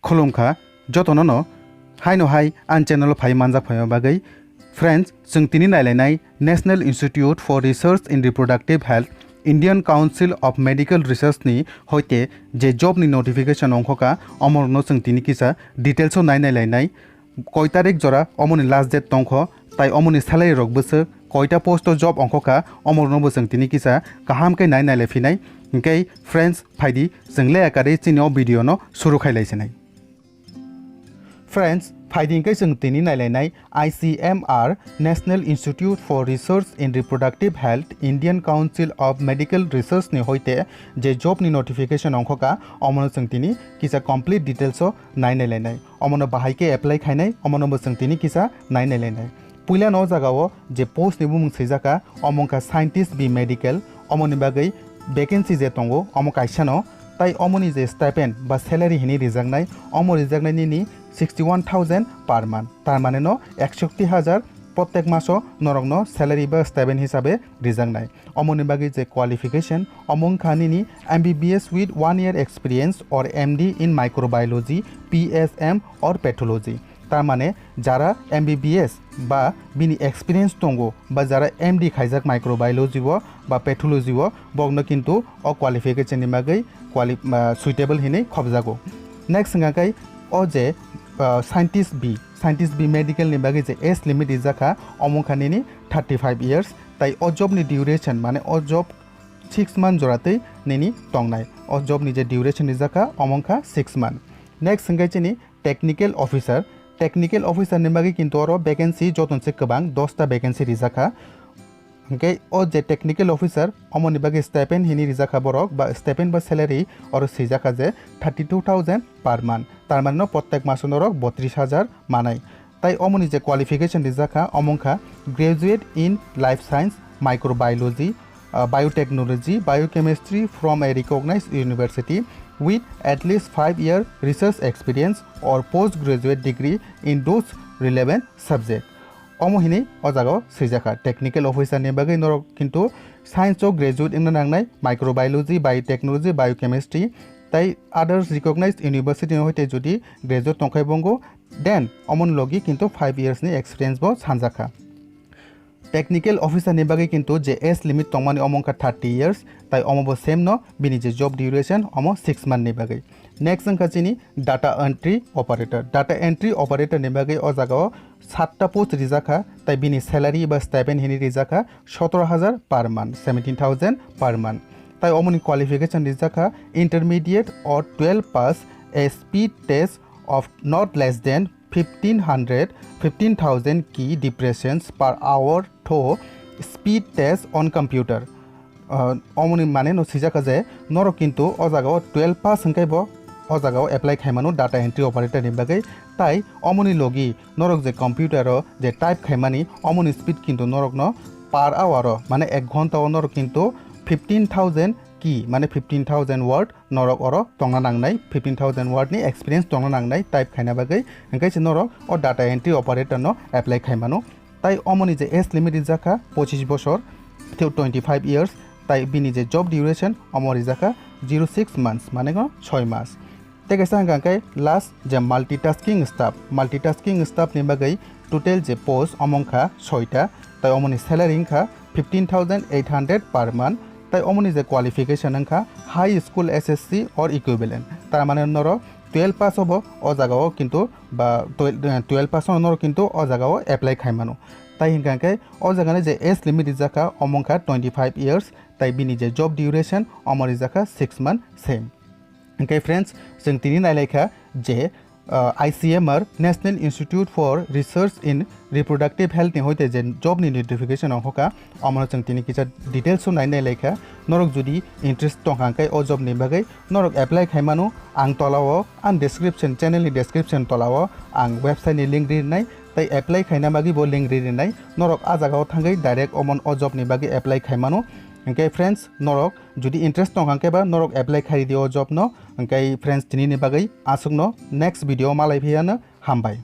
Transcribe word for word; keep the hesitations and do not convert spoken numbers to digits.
Khulumkha jotono no, haino hai ang channel o phai manjak phaima bagwi. Friends, chwng tini nailainai National Institute for Research in Reproductive Health, Indian Council of Medical Research ni hoite je job ni notification ongkhoka, omorokno chwng tini kisa details o nai nailainai. Koi tarik jora omoni last date tongkho, tai omoni salary rok bwswk, koita post o job ongkhoka, omorokno bo chwng tini kisa kaham khe nai nailai phinai. Hinkhe friends, phaidi chwng le ekari chini o video no suru khai laisinai. Friends, phaidi hinkhe chwng tini nailainai I C M R, National Institute for Research in Reproductive Health, Indian Council of Medical Research ni hoite je job ni notification ongkhoka, omono chwng tini kisa complete details o nai nailainai. Omono bahai khe apply khainai, omono bo chwng tini kisa nai nailainai. Puila no o jaga o je post ni bumung swijaka, omo wngkha Scientist B Medical, omoni bagwi vacancy je tongo, omo kaisa no, tai omoni je stipend ba salary hinwi rijaknai, omo rijaknai nini sixty one thousand per month, tar mane no eksoti hajar prottek maso norokno salary ba stipend hisabe rijaknai. Omoni bagwi je qualification, omo wngkha nini M B B S with one year experience or M D in microbiology, P S M or pathology. Tar mane jara M B B S ba bini experience tongo ba jara M D khaijak microbiology o ba pathology o, bokno kintu o qualification ni bagwi quali-, ah, suitable hinwi khobjago. Next wngkha khe o je, ah, Scientist B, Scientist B medical ni bagwi je age limit rijak kha, omo wngkha nini thirty five years, tai o job ni duration, mane o job six month jora twi nini tongnai. O job ni je duration rijak kha, omo wngkha six month. Next wngkha chini technical officer. Technical officer ni bagwi kintu oro vacancy joton se kwbang, dos ta vacancy rijak kha. Hinkhe o je technical officer, omoni bagwi stipend hinwi rijak kha borok, ba stipend ba salary oro swijak kha je thirty two thousand per month. Tar mane no prottek maso norok botris hajar manai. Tai omoni je qualification rijak kha, omo wngkha graduate in life science, microbiology, uh, biotechnology, biochemistry from a recognized university with at least five year research experience or postgraduate degree in those relevant subject. Omo hinwi o jaga o swijak kha, technical officer ni bagwi norok kintu science o graduate wngna nangnai, microbiology, biotechnology, biochemistry, tai others recognized university ni hoite jodi graduate tongkhai bo wngo, then omoni logi kintu five years ni experience bo sanjak kha. Technical officer ni bagwi kintu je age limit tongmani, omo wngkha thirty years, tai omo bo same no, bini je job duration omo six month ni bagwi. Next wngkha chini data entry operator. Data entry operator ni bagwi o jaga o satta post rijak kha, tai bini salary ba stipend hinwi rijak kha sotoro hajar per month, seventeen thousand per month. Tai omoni qualification rijak kha intermediate or twelve pass, a speed test of not less than fifteen hundred, fifteen thousand key depressions per hour through speed test on computer. Uh, omoni mane no swijak kha je norok kintu o jaga o twelve pass hwnkhe bo o jaga o apply khaimano data entry operator ni bagwi, tai omoni logi norok je computer o je type khaimani, omoni speed kintu norok no per hour o, mane ek ghonta o norok kintu fifteen thousand key, mane fifteen thousand word norok oro tongna nangnai, fifteen thousand word ni experience tongna nangnai type khaina bagwi, hwnkhe se norok o data entry operator no apply khaimano. Tai omoni je age limit rijak kha pochish bosor, tei twenty five years, tai bini je job duration omo rijak kha zero six months, mane go soi mas. Tei kaisa hwnkha khe last je multitasking staff, multitasking staff ni bagwi total je post omo wngkha soita, tai omoni salary wngkha fifteen thousand eight hundred per month, tai omoni je qualification wngkha high school S S C or equivalent, tar mane norok twelve pass obo o jaga o kintu ba twelve, twelve pass ono norok kintu o jaga o apply khaimano. Tai hwnkha khe o jaga ni je age limit rijak kha omo wngkha twenty five years, tai bini je job duration omo rijak kha six month same. Hwnkhe friends, chwng tini nailaikha je, uh, I C M R, National Institute for Research in Reproductive Health ni hoite je job ni notification ongkhoka, omono chwng tini kisa details o nai nailaikha. Norok jodi interest tongkha hwnkhe o job ni bagwi norok apply khaimano, ang tolao, ang description, channel ni description tolao ang website ni link rinai, tai apply khaina bagwi bo link rinai. Norok a jagao thangwi direct omon o job ni bagwi apply khaimano. Hwnkhe friends, norok jodi interest tongkha hwnkhe ba norok apply khaidi o job no. Hwnkhe friends, tini ni bagwi aswkno, next video malai phiyano, hambai.